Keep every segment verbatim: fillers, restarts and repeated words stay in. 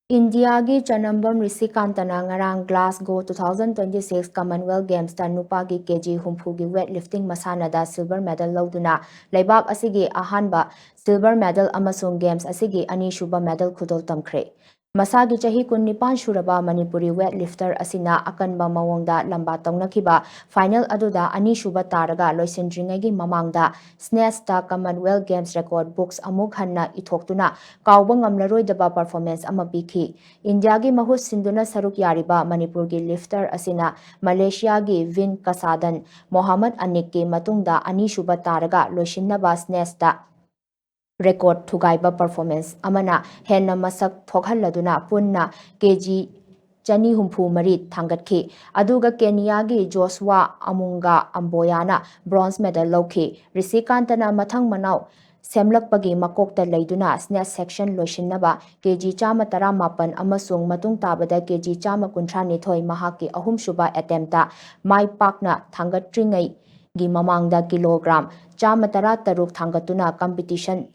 ꯏꯟꯗꯤꯌꯥꯒꯤ ꯆꯅꯝꯕꯝ ꯔꯤꯁꯤꯀꯥꯟꯇꯅ ꯉꯔꯥꯡ Glasgow two thousand twenty six Commonwealth Gamesꯇ ꯅꯨꯄꯥꯒꯤ ꯀꯦ ꯖꯤ ꯍꯨꯝꯐꯨꯒꯤ weight lifting ꯃꯁꯥꯟꯅꯗ silver medal ꯂꯧꯗꯨꯅ ꯂꯩꯕꯥꯛ ꯑꯁꯤꯒꯤ ꯑꯍꯥꯟꯕ silver medal ꯑꯃꯁꯨꯡ Games ꯑꯁꯤꯒꯤ ꯑꯅꯤꯁꯨꯕ medal ꯈꯨꯗꯣꯜ ꯇꯝꯈ꯭ꯔꯦ꯫ ꯃꯁꯥꯒꯤ ꯆꯍꯤ ꯀꯨꯟꯅꯤꯄꯥꯟ ꯁꯨꯔꯕ ꯃꯅꯤꯄꯨꯔꯤ weight lifter ꯑꯁꯤꯅ ꯑꯀꯟꯕ ꯃꯑꯣꯡꯗ ꯂꯝꯕꯥ ꯇꯧꯅꯈꯤꯕ final ꯑꯗꯨꯗ ꯑꯅꯤꯁꯨꯕ ꯇꯥꯔꯒ ꯂꯣꯏꯁꯤꯟꯗ꯭ꯔꯤꯉꯩꯒꯤ ꯃꯃꯥꯡꯗ snatchꯇ Commonwealth Games record books ꯑꯃꯨꯛ ꯍꯟꯅ ꯏꯊꯣꯛꯇꯨꯅ ꯀꯥꯎꯕ ꯉꯝꯂꯔꯣꯏꯗꯕ performance ꯑꯃ ꯄꯤꯈꯤ꯫ ꯏꯟꯗꯤꯌꯥꯒꯤ ꯃꯍꯨꯠ ꯁꯤꯟꯗꯨꯅ ꯁꯔꯨꯛ ꯌꯥꯔꯤꯕ ꯃꯅꯤꯄꯨꯔꯒꯤ lifter ꯑꯁꯤꯅ ꯃꯂꯦꯁꯤꯌꯥꯒꯤ ꯚꯤꯟ ꯀꯁꯥꯗꯟ ꯃꯣꯍꯥꯃꯗ ꯑꯅꯤꯛꯀꯤ ꯃꯇꯨꯡꯗ ꯑꯅꯤꯁꯨꯕ ꯇꯥꯔꯒ ꯂꯣꯏꯁꯤꯟꯅꯕ snatchꯇ record ꯊꯨꯒꯥꯏꯕ performance ꯑꯃꯅ ꯍꯦꯟꯅ ꯃꯁꯛ ꯊꯣꯛꯍꯜꯂꯗꯨꯅ ꯄꯨꯟꯅ ꯀꯦ ꯖꯤ ꯆꯅꯤ ꯍꯨꯝꯐꯨ ꯃꯔꯤ ꯊꯥꯡꯒꯠꯈꯤ꯫ ꯑꯗꯨꯒ ꯀꯦꯅꯤꯌꯥꯒꯤ ꯖꯣꯁꯋꯥ ꯑꯃꯨꯡꯒꯥ ꯑꯝꯕꯣꯌꯥꯅ bronze medal ꯂꯧꯈꯤ꯫ ꯔꯤꯁꯤꯀꯥꯟꯇꯅ ꯃꯊꯪ ꯃꯅꯥꯎ ꯁꯦꯝꯂꯛꯄꯒꯤ ꯃꯀꯣꯛꯇ ꯂꯩꯗꯨꯅ snatch section ꯂꯣꯏꯁꯤꯟꯅꯕ ꯀꯦ ꯖꯤ ꯆꯥꯝꯃ ꯇꯔꯥꯃꯥꯄꯟ ꯑꯃꯁꯨꯡ ꯃꯇꯨꯡ ꯇꯥꯕꯗ ꯀꯦ ꯖꯤ ꯆꯥꯝꯃ ꯀꯨꯟꯊ꯭ꯔꯥ ꯅꯤꯊꯣꯏ ꯃꯍꯥꯛꯀꯤ ꯑꯍꯨꯝꯁꯨꯕ attemptꯇ ꯃꯥꯏ ꯄꯥꯛꯅ ꯊꯥꯡꯒꯠꯇ꯭ꯔꯤꯉꯩꯒꯤ ꯃꯃꯥꯡꯗ kilogram ꯆꯥꯝꯃ ꯇꯔꯥ ꯇꯔꯨꯛ ꯊꯥꯡꯒꯠꯇꯨꯅ competition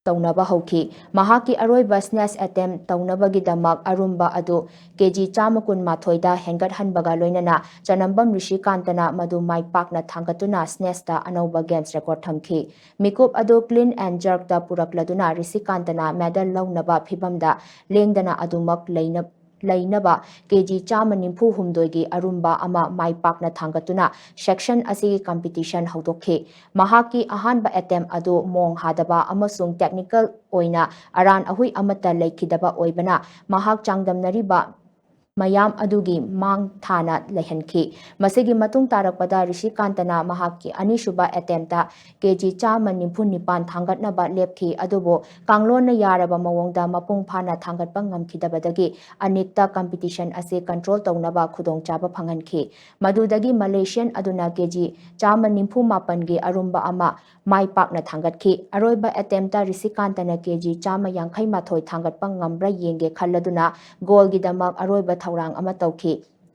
ꯇꯧꯅꯕ ꯍꯧꯈꯤ꯫ ꯃꯍꯥꯛꯀꯤ ꯑꯔꯣꯏꯕ snatch attempt ꯇꯧꯅꯕꯒꯤꯗꯃꯛ ꯑꯔꯨꯝꯕ ꯑꯗꯨ ꯀꯦ ꯖꯤ ꯆꯥꯝꯃ ꯀꯨꯟꯃꯥꯊꯣꯏꯗ ꯍꯦꯟꯒꯠꯍꯟꯕꯒ ꯂꯣꯏꯅꯅ ꯆꯅꯝꯕꯝ ꯔꯤꯁꯤꯀꯥꯟꯇꯅ ꯃꯗꯨ ꯃꯥꯏ ꯄꯥꯛꯅ ꯊꯥꯡꯒꯠꯇꯨꯅ snatchꯇ ꯑꯅꯧꯕ Games record ꯊꯝꯈꯤ꯫ ꯃꯤꯀꯨꯞ ꯑꯗꯨ clean and jerkꯇ ꯄꯨꯔꯛꯂꯗꯨꯅ ꯔꯤꯁꯤꯀꯥꯟꯇꯅ medal ꯂꯧꯅꯕ ꯐꯤꯚꯝꯗ ꯂꯦꯡꯗꯅ ꯑꯗꯨꯃꯛ ꯂꯩꯅ-, ꯂꯩꯅꯕ ꯀꯦ ꯖꯤ ꯆꯥꯝꯃ ꯅꯤꯐꯨ ꯍꯨꯝꯗꯣꯏꯒꯤ ꯑꯔꯨꯝꯕ ꯑꯃ ꯃꯥꯏ ꯄꯥꯛꯅ ꯊꯥꯡꯒꯠꯇꯨꯅ section ꯑꯁꯤꯒꯤ competition ꯍꯧꯗꯣꯛꯈꯤ꯫ ꯃꯍꯥꯛꯀꯤ ꯑꯍꯥꯟꯕ attempt ꯑꯗꯨ ꯃꯣꯡ ꯍꯥꯗꯕ ꯑꯃꯁꯨꯡ technical ꯑꯣꯏꯅ ꯑꯔꯥꯟ ꯑꯍꯨꯏ ꯑꯃꯠꯇ ꯂꯩꯈꯤꯗꯕ ꯑꯣꯏꯕꯅ ꯃꯍꯥꯛ ꯆꯥꯡꯗꯝꯅꯔꯤꯕ ꯃꯌꯥꯝ ꯑꯗꯨꯒꯤ ꯃꯥꯡ ꯊꯥꯅ ꯂꯩꯍꯟꯈꯤ꯫ ꯃꯁꯤꯒꯤ ꯃꯇꯨꯡ ꯇꯥꯔꯛꯄꯗ ꯔꯤꯁꯤꯀꯥꯟꯇꯅ ꯃꯍꯥꯛꯀꯤ ꯑꯅꯤꯁꯨꯕ attemptꯇ ꯀꯦ ꯖꯤ ꯆꯥꯝꯃ ꯅꯤꯐꯨ ꯅꯤꯄꯥꯟ ꯊꯥꯡꯒꯠꯅꯕ ꯂꯦꯞꯈꯤ, ꯑꯗꯨꯕꯨ ꯀꯥꯡꯂꯣꯟꯅ ꯌꯥꯔꯕ ꯃꯑꯣꯡꯗ ꯃꯄꯨꯡ ꯐꯥꯅ ꯊꯥꯡꯒꯠꯄ ꯉꯝꯈꯤꯗꯕꯗꯒꯤ ꯑꯅꯤꯛꯇ competition ꯑꯁꯤ control ꯇꯧꯅꯕ ꯈꯨꯗꯣꯡꯆꯥꯕ ꯐꯪꯍꯟꯈꯤ꯫ ꯃꯗꯨꯗꯒꯤ Malaysian ꯑꯗꯨꯅ ꯀꯦ ꯖꯤ ꯆꯥꯝꯃ ꯅꯤꯐꯨ ꯃꯥꯄꯟꯒꯤ ꯑꯔꯨꯝꯕ ꯑꯃ ꯃꯥꯏ ꯄꯥꯛꯅ ꯊꯥꯡꯒꯠꯈꯤ꯫ ꯑꯔꯣꯏꯕ attemptꯇ ꯔꯤꯁꯤꯀꯥꯟꯇꯅ ꯀꯦ ꯖꯤ ꯆꯥꯝꯃ ꯌꯥꯡꯈꯩ ꯃꯥꯊꯣꯏ ꯊꯥꯡꯒꯠꯄ ꯉꯝꯕ꯭ꯔꯥ ꯌꯦꯡꯒꯦ ꯈꯜꯂꯗꯨꯅ goalꯒꯤꯗꯃꯛ ꯑꯔꯣꯏꯕ ꯊꯧꯔꯥꯡ ꯑꯃ ꯇꯧꯈꯤ꯫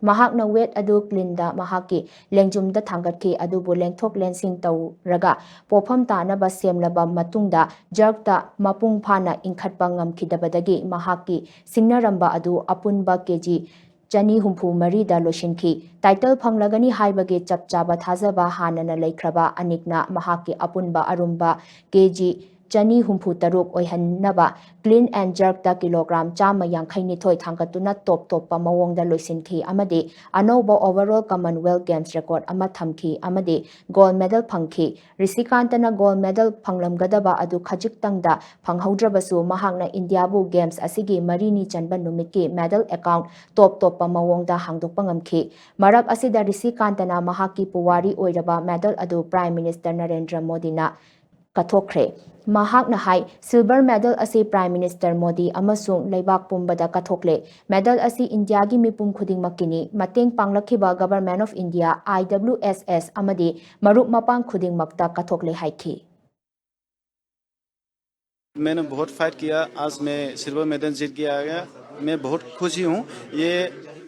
ꯃꯍꯥꯛꯅ ꯋꯦꯠ ꯑꯗꯨ ꯀ꯭ꯂꯤꯟꯗ ꯃꯍꯥꯛꯀꯤ ꯂꯦꯡꯖꯨꯝꯗ ꯊꯥꯡꯒꯠꯈꯤ, ꯑꯗꯨꯕꯨ ꯂꯦꯡꯊꯣꯛ ꯂꯦꯡꯁꯤꯟ ꯇꯧꯔꯒ ꯄꯣꯠꯐꯝ ꯇꯥꯅꯕ ꯁꯦꯝꯂꯕ ꯃꯇꯨꯡꯗ ꯖꯔꯛꯇ ꯃꯄꯨꯡ ꯐꯥꯅ ꯏꯟꯈꯠꯄ ꯉꯝꯈꯤꯗꯕꯗꯒꯤ ꯃꯍꯥꯛꯀꯤ ꯁꯤꯡꯅꯔꯝꯕ ꯑꯗꯨ ꯑꯄꯨꯟꯕ ꯀꯦ ꯖꯤ ꯆꯅꯤ ꯍꯨꯝꯐꯨ ꯃꯔꯤꯗ ꯂꯣꯏꯁꯤꯟꯈꯤ꯫ ꯇꯥꯏꯇꯜ ꯐꯪꯂꯒꯅꯤ ꯍꯥꯏꯕꯒꯤ ꯆꯞ ꯆꯥꯕ ꯊꯥꯖꯕ ꯍꯥꯟꯅꯅ ꯂꯩꯈ꯭ꯔꯕ ꯑꯅꯤꯛꯅ ꯃꯍꯥꯛꯀꯤ ꯑꯄꯨꯟꯕ ꯑꯔꯨꯝꯕ ꯀꯦ ꯖꯤ ꯆꯅꯤ ꯍꯨꯝꯐꯨ ꯇꯔꯨꯛ ꯑꯣꯏꯍꯟꯅꯕ ꯀ꯭ꯂꯤꯟ ꯑꯦꯟ ꯖꯔꯛꯇ ꯀꯤꯂꯣꯒ꯭ꯔꯥꯝ ꯆꯥꯝꯃ ꯌꯥꯡꯈꯩ ꯅꯤꯊꯣꯏ ꯊꯥꯡꯒꯠꯇꯨꯅ ꯇꯣꯞ ꯇꯣꯞꯄ ꯃꯑꯣꯡꯗ ꯂꯣꯏꯁꯤꯟꯈꯤ ꯑꯃꯗꯤ ꯑꯅꯧꯕ overall Commonwealth Games record ꯑꯃ ꯊꯝꯈꯤ ꯑꯃꯗꯤ ꯒꯣꯜ ꯃꯦꯗꯜ ꯐꯪꯈꯤ꯫ ꯔꯤꯁꯤꯀꯥꯟꯇꯅ ꯒꯣꯜ ꯃꯦꯗꯜ ꯐꯪꯂꯝꯒꯗꯕ ꯑꯗꯨ ꯈꯖꯤꯛꯇꯪꯗ ꯐꯪꯍꯧꯗ꯭ꯔꯕꯁꯨ, ꯃꯍꯥꯛꯅ ꯏꯟꯗꯤꯌꯥꯕꯨ ꯒꯦꯝꯁ ꯑꯁꯤꯒꯤ ꯃꯔꯤꯅꯤ ꯆꯟꯕ ꯅꯨꯃꯤꯠꯀꯤ ꯃꯦꯗꯜ ꯑꯦꯀꯥꯎꯟ ꯇꯣꯞ ꯇꯣꯞꯄ ꯃꯑꯣꯡꯗ ꯍꯥꯡꯗꯣꯛꯄ ꯉꯝꯈꯤ꯫ ꯃꯔꯛ ꯑꯁꯤꯗ ꯔꯤꯁꯤꯀꯥꯟꯇꯅ ꯃꯍꯥꯛꯀꯤ ꯄꯨꯋꯥꯔꯤ ꯑꯣꯏꯔꯕ ꯃꯦꯗꯜ ꯑꯗꯨ ꯄ꯭ꯔꯥꯏꯝ ꯃꯤꯅꯤꯁꯇꯔ ꯅꯔꯦꯟꯗ꯭ꯔ ꯃꯣꯗꯤꯅ ꯀꯠꯊꯣꯛꯈ꯭ꯔꯦ꯫ ꯃꯍꯥꯛꯅ ꯍꯥꯏ, ꯁꯤꯜꯚꯔ ꯃꯦꯗꯜ ꯑꯁꯤ ꯄ꯭ꯔꯥꯏꯝ ꯃꯤꯅꯤꯁꯇꯔ ꯃꯣꯗꯤ ꯑꯃꯁꯨꯡ ꯂꯩꯕꯥꯛ ꯄꯨꯝꯕꯗ ꯀꯠꯊꯣꯛꯂꯦ꯫ ꯃꯦꯗꯜ ꯑꯁꯤ ꯏꯟꯗꯤꯌꯥꯒꯤ ꯃꯤꯄꯨꯝ ꯈꯨꯗꯤꯡꯃꯛꯀꯤꯅꯤ꯫ ꯃꯇꯦꯡ ꯄꯥꯡꯂꯛꯈꯤꯕ Government of India, I W S S ꯑꯃꯗꯤ ꯃꯔꯨꯞ ꯃꯄꯥꯡ ꯈꯨꯗꯤꯡꯃꯛꯇ ꯀꯠꯊꯣꯛꯂꯦ ꯍꯥꯏꯈꯤ꯫ मैंने बहुत फाइट किया, आज मैं सिल्वर मेडल जीत के आ गया। मैं बहुत खुशी हूँ। ये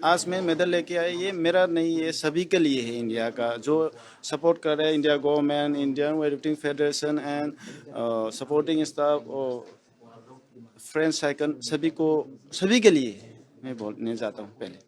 आज मैं मेडल लेके आया, ये मेरा नहीं, ये सभी के लिए है, इंडिया का जो सपोर्ट कर रहे हैं, India government, Indian weightlifting federation and supporting staff और फ्रेंड्स साइकल, सभी को, सभी के लिए मैं बोलने जाता हूँ पहले।